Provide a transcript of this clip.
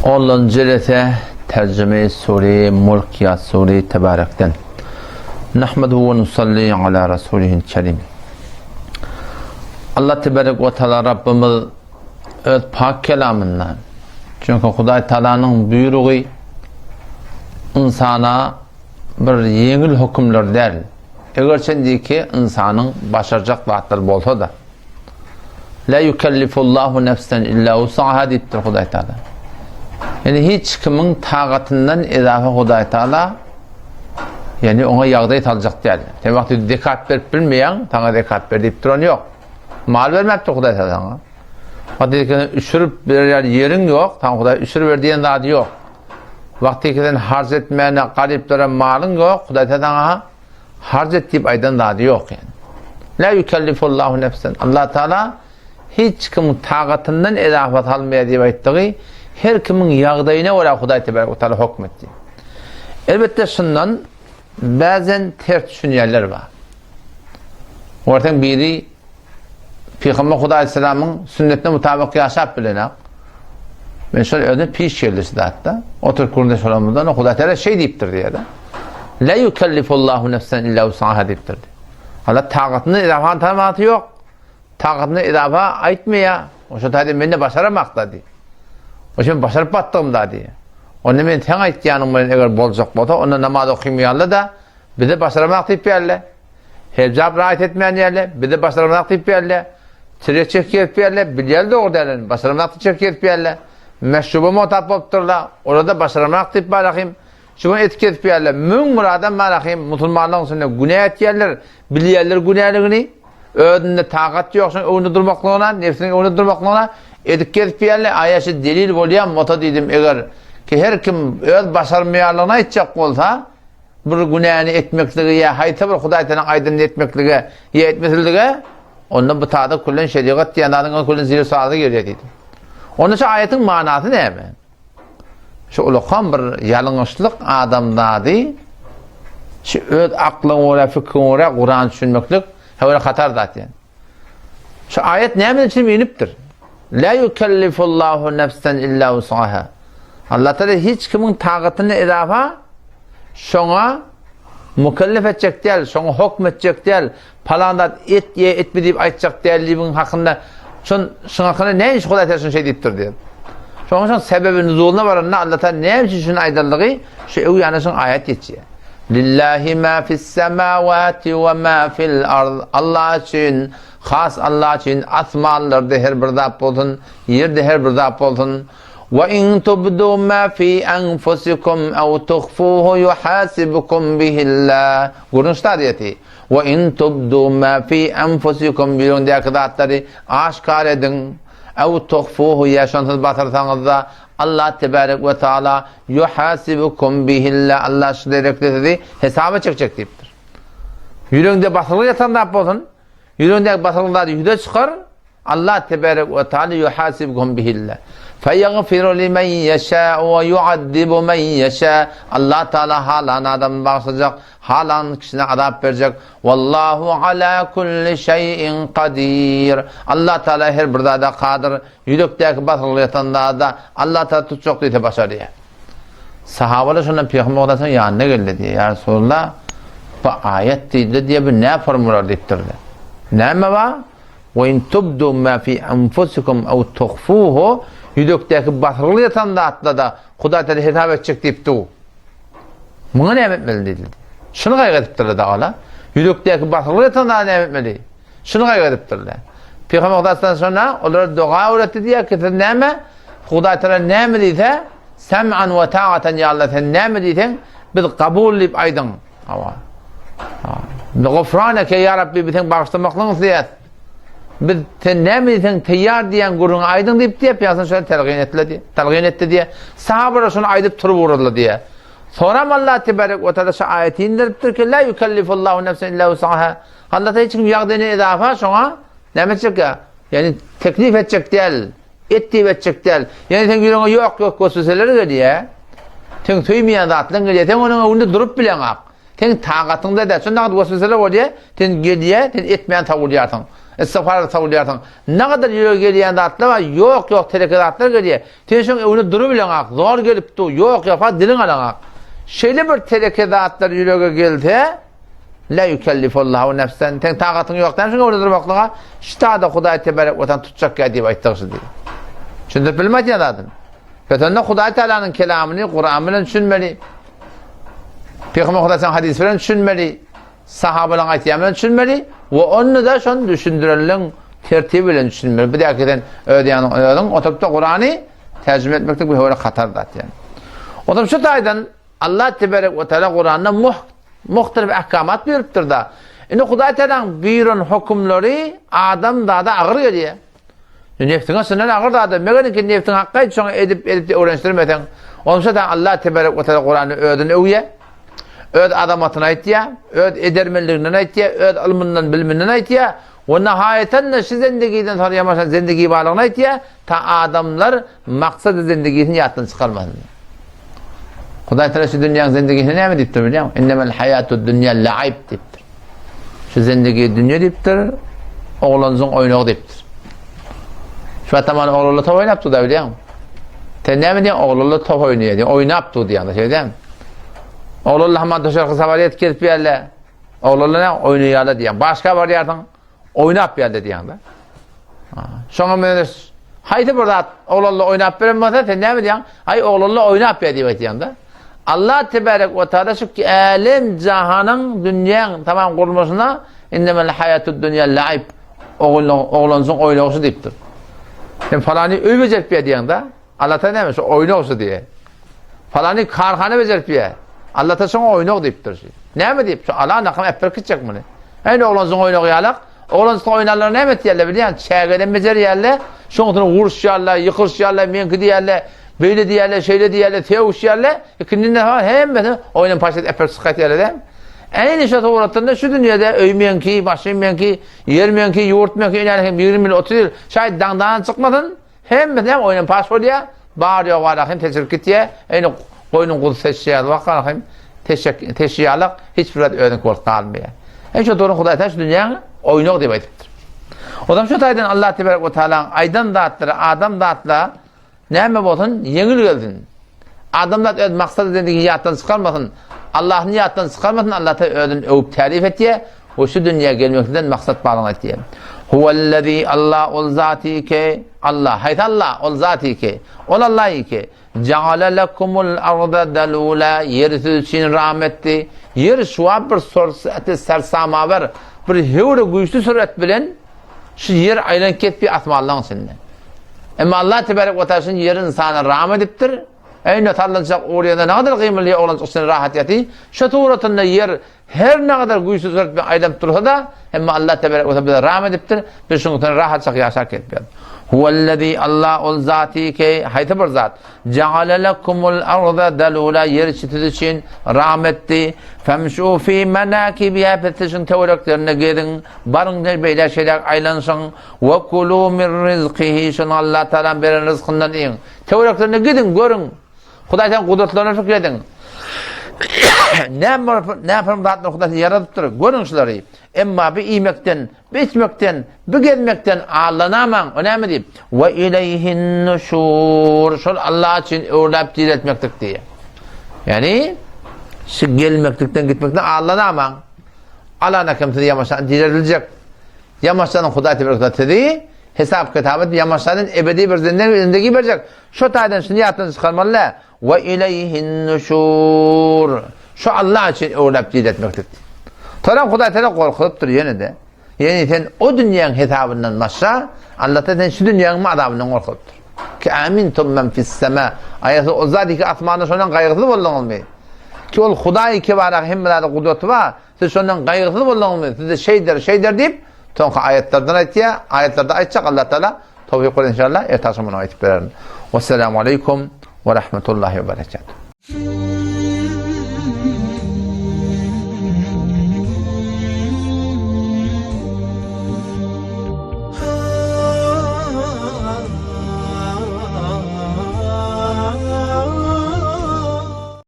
Ondan jelese terjime sure Mulk ýa sure Tebarekden. Nahmeduhu we nusalli ala rasulihil kerim. Allah tebarek we taala Rabbimiz öz pak kelamynda çünki Hudaý Taalanyň buýrugy ynsana bir ýeňil hökümler däl. Eger çendiki ynsanyň başarjak zatlar bolsa-da. La yukellifullahu nefsen illa wus'aha diýipdir Hudaý Taala. Ýani hiç kimiň tagatyndan ezafa Hudaý Taala ýani oňa ýagdaý saljak däl. Sen wagty zekat berip bilmeýäň, saňa zekat ber diýip duran ýok. Mal bermäpdir Hudaý Taala saňa. Wagty sen üşürip berýän ýeriň ýok, saňa Hudaý üşür ber diýen zady ýok. Wagty sen harç etmäne garyplara malyň ýok, Hudaý Taala saňa Harç et diýip aýdan zady ýok ýani. La yukellifullahu nefsen. Allah Taala hiç kimiň tagatyndan edafa salmaýar diýip aýtdygy, her kimiň ýagdaýyna görä Hudaý tebarek we taala hokm etdi. Elbetde şundan bazen ters düşünýänler bar. Görseň biri Pygamber Hudaý Aleyhisselamyň sünnetine mutabyk ýaşap bilenak. Men şol özüne piş geldi şu zatda. Oturyp gürrüňdeş bolanymyzda Hudaý Teala şeý diýipdir diýýär. La yukellifullahu nefsen illa wus'aha diýipdir. Allah takatyny izafa tanamaty ýok. Takatyny izafa aýtmaýar. O şo taýda men de başaramak da diýip. O şo başaryp batdygym da diýip. Onda men sen aýtýanyň bilen eger boljak bolsa, onda namaz okaýmaýarlar da, bize başaramak diýip ýerler. Hejap raýat etmän ýerle, bize başaramzak diýip ýerle. Çirek çekip gezip ýerle, bilýär dogry dälini, başaramzak diýip çekip gezip ýerle. Meşruba motap bolupdyrlar, olar-da başaramzak diýip barahym. Şu gün etip gezip ýerle. Müň bir adam barahym, musulmanlaryň içinde günä etýärler, bilýärler günäligini, özünde takat ýok şoň öňünde durmaklygyna, nefsiniň öňünde durmaklygyna edip gezip ýerle. Aýa şu delil bolýar, mota diýdim, eger ki her kim öz başarmaýanlygyny aýtjak bolsa, bir günäni etmeklige ýa haýsy bir Hudaý Tagalaň aýdanyny etmeklige ýa etmesizlige, onda bu tada küllen şerigat diýen zadyň küllen zir sazy gelýär diýdi. Onda şu aýatyň manasy näme? Şu ulakan bir ýalňyşlyk adamzady şu öz aklyňa görä, fikriňe görä Kurany düşünmeklik höwre hatar zat ýa. Şu aýat näme üçin inipdir? La yukellifullahu nefsen illa wus'aha. Allah Teala hiç kimiň takatyny izafa şoňa mukellef etjek däl, şoňa hokm etjek däl, palan zat et ýa etme diýip aýtjak däl diýibiň hakynda şon şuň hakynda näme üçin Hudaý Teala şuny şeý diýipdir diýip. Şonuň üçin sebebi nuzuluna baranda Allah Teala näme üçin şuny aýdanlygy şu öw ýana şuň aýat geçýär. Lillahi ma fis semawati we ma fil ard. Allah üçin, has Allah üçin asmanlarda her bir zat bolsun, ýerde her bir zat bolsun. Ve in tubdu ma fi enfusikum ew tuhfuhu yuhasibukum bihillah. Görüň şu aýaty. Ve in tubdu ma fi enfusikum ýüregiňdäki zatlary aşkar ediň. Ew tuhfuhu ýa şonsuz batyrsaňyzda Allah tebarek we taala Ýuhasibukum bihillah, Allah şu derekde sizi hesaba çekjek diýipdir. Ýüregiňde basylgy ýatan zat bolsun, ýüregiňdäki basylgy zady ýüze çykar, Allah tebarek we taala ýuhasibukum bihillah. Feýagfiru limen ýeşâ we ýuazzibu men ýeşâ. Allah taala halan adamy bagyşlajak, halan kişine azap berjek. Wallahu ala kulli şeýin kadir. Allah taala her bir zada kadyr. Ýürekdäki basgyly ýatan zada Allah Taala tutjak diýse başarýar. Sahabalar şondan Pygamber Aleyhisselam ýanyna geldi diýýär. Ýa Resulallah, bu aýat diýdi diýe bu nä formular diýipdirdi. Näme bar? Wa in tubdu ma fi anfusikum aw tukhfuhu ýürekdäki basgyly ýatan zatda da Hudaý Taala hesap etjek diýipdi. Muňa näme etmeli diýdi. Şuny gaýgy edipdirler dagala. Ýürekdäki basgyly ýatan zada näme etmeli? Şuny gaýgy edipdirler. Pygamber Hudaý şonda olara doga öwretdi diýýär ki, siz näme? Hudaý Taala näme diýse, sem'an we ta'atan ýa Allah sen näme diýseň, biz kabul diýip aýdyň. Hawa. Gufraneke ýa Rabbi biz seň bagyşlamaklygyňy isleýäs. Biz sen näme diýseň teýýar diýen gürrüňi aýdyň diýip diýip, ýa şöyle telgin etdi diýip, telgin etdi diýip. Sahabalar şuny aýdyp turup ugradylar diýip. Soram Allah tebarek we taala şu aýaty indiripdir ki, la yukellifullahu nefsen illa wus'aha. Alla hiç kim ýagdaýyny edafa şoňa näme etjek ýa? Ýani teklip etjek däl, et diýip etjek däl. Ýani sen ýüregiňe ýok ýok wesweseler gelýär. Sen söýmeýän zatlaryň gelýär. Sen onuň öňünde durup bileňok. Sen takatyňda däl. Şonda wesweseler bolýar, sen gelýär, sen etmän sowulýarsyň. Istigfar edip sowulýarsyň. Nägadar ýürege gelýän zatlar bar, ýok, ýok, teleke zatlar gelýär. Sen şoň öňünde durubileňak, zor gelip dur, ýok, ýok, ha diliň alaňak. Şeýle bir teleke zatlar ýürege gelse, La yukellifullahu nefsen, seň tagatyň ýok däl şoň öňünde durmaklyga, ştada Hudaý tebarek we taala tutjak ýa diýip aýtdyk şu diýip. Düşündirip bilmedi aýdýan zadyny. Pes onda Hudaý Taalanyň kelamyny Kuran bilen düşünmeli. Peygamber Hudaý sen hadis bilen düşünmeli. Sahabalaryň aýtýan bilen düşünmeli we onda da şony düşündirenleň tertibi bilen düşünmeli. Bir däki sen öz ýanyň özüň oturyp da Kurany terjime etmeklik bu höwre hatar zat ýani. Oturyp şu taýdan Allah tebarek we taala Kuranda muh muhtelif ahkamat beripdir da. Indi Hudaý Taalanyň buýran hökümleri adam zada agyr gelýär. Nefsiňe şundan agyr zada, meger ki nefsiň hakka hiç şoňa edip edip de öwrenişdirmeseň, onsa da Allah tebarek we taala Kuranda özüni öwýär. Öz azamatyny aýtýar, öz edermenliginden aýtýar, öz ylmyndan, biliminden aýtýar. We nihaýetende şu zendigiden soň ýamaşan zendigi barlygyny aýtýar, ta adamlar maksady zendigisini ýatdan çykarmasyn. Hudaý Teala şu dünýäň zendigisine näme diýipdir bilýäňmi? Innemel haýatud dünýä laib diýipdir. Şu zendigi dünýe diýipdir, oglanjyň oýnagy diýipdir. Şu ataman oglanlar top oýnap dur da bilýäňmi? Sen näme diýýäň? Oglanlar top oýnaýar diýýäň, oýnap dur diýýäň, şeýle dälmi? Oglanlar haman duşarky sabalýet gezip ýärler. Oglanlar näme oýnaýarlar diýýäň. Başga barýarsyň, oýnap ýärler diýýäň-de. Şoňa meňzeş haýsy bir zat oglanlar oýnap beren bolsa, sen näme diýýäň? Aý, oglanlar oýnap ýär diýip aýtýaň-da. Allah tebarek we taala şu älem jahanyň dünýäň tamam gurulmasyna innemel haýatud dünýä laib oglanjyň oýnagysy diýipdir. Sen falany öý bejerip ýär diýýäň-de. Allah taala näme şu oýnagysy diýýär. Falany karhana bejerip ýär. Allah taala şoňa oýnag diýipdir. Näme diýip? Şu ala nakam äpber gitjek muny. Eý oglanjyň oýnagy ýalak. Oglanjyk oýnarlar näme etýärler bilýän? Çägeden bejerýärler. Şoň üçin uruşýarlar, ýykylyşýarlar, meňki diýýärler, beýle diýýärler, şeýle diýýärler, sögüşýärler. Ikinjiden soň hemmesi oýnan paşet äpber çykyp gaýtýarlar. Eýni şu suratynda şu dünýede öý meňki, maşyn meňki, ýer meňki, ýurt meňki, ýene hem 20 ýyl, 30 ýyl şaýt daňdan çykmasyn. Hemmesi hem oýnan paş bolýar. Bar ýok ara hem seçilip gitýär. Eýni goýnuň guzusy seçýär waka hem teşek teşýalak hiç bir zat özüňki bolup galmaýar. Eý şu durum Hudaý taş dünýäň oýnagy diýip aýdypdyr. O zaman şu taýdan Allah tebarek we taalaň aýdan zatlary adam zatla näme bolsun ýeňil gelsin. Adamzat öz maksady zendigi ýatdan çykarmasyn. Allahny ýatdan çykarmasyn, Allah ta özüni öwüp tärif etýär we şu dünýä gelmekden maksat barlygyny aýtýar. Huwellezî Allah ol zati ki Allah haýsy Allah ol zati ki ol Allah ki Ja'ale lekumul arda dalula ýeri siz üçin ram etdi. Ýer şuwap bir surat sersamawer bir höwre güýçli surat bilen şu ýer aýlanyp ketdi asmanlaryň içinde. Emma Allah tebarek we taala şuny ýeri ynsana ram edipdir. Eýne sallançak urýanda nägadar gymylýar oglanjyk içinde rahat ýaty. Şu suratynda ýer her nägadar güýçli surat bilen aýlanyp dursa-da, emma Allah tebarek we taala bize ram edipdir. Biz şunuň üçin rahatjak ýaşap ketýäris. Huwellezî Allah ol zati ki haýsy bir zat? Ja'ale lekumul arda dalula ýer siz üçin ram etdi. Femşu fi menakibiha pes şuň töwereklerinde geziň. Baryň beýle şeýle aýlanyşyň. We kulu min rizkihi şuny Allah Taala beren rızkyndan iýiň. Töwereklerine gidiň, görüň. Hudaý sen gudratlaryna şükür ediň. Näme näme zatlar Hudaý ýaradypdyr, görüň şulary. Emma bir iýmekden, bir içmekden, bir gezmekden aldanamaň. O näme diýip? We ileýhin nuşur. Şol Allah üçin öwrülip diriltmeklik diýýär. Ýani şu gelmeklikden gitmekden aldanamaň. Alana kim sizi ýamaşan direliljek. Ýamaşdan Hudaý tebarek sizi hesap kitap edip ýamaşdan ebedi bir zindegi berjek. Şo taýdan şuny ýatdan çykarmaly däl. We ileýhin nuşur. Şu Allah üçin öwrülip diriltmeklik. Soňra Hudaý seni gorkuzypdyr ýene-de. Ýani sen o dünýäň hesabyndan başla, Allah sen şu dünýäň azabyndan gorkuzypdyr. Ki amintum men fis-sema. Aýasy o zat ki asmanda şondan gaýgysyz bolduňyzmy? Ki ol Hudaý ki bar hemme zada gudraty bar. Siz şondan gaýgysyz bolduňyzmy? Size şeýder, şeýder diýip, soňky aýatlardan aýtýar. Aýatlarda aýtjak Allah Taala towfik ber inşallah. Ertaşam muny aýtyp bererin. Wesselamu aleýkum we rahmetullahi we berekatuh.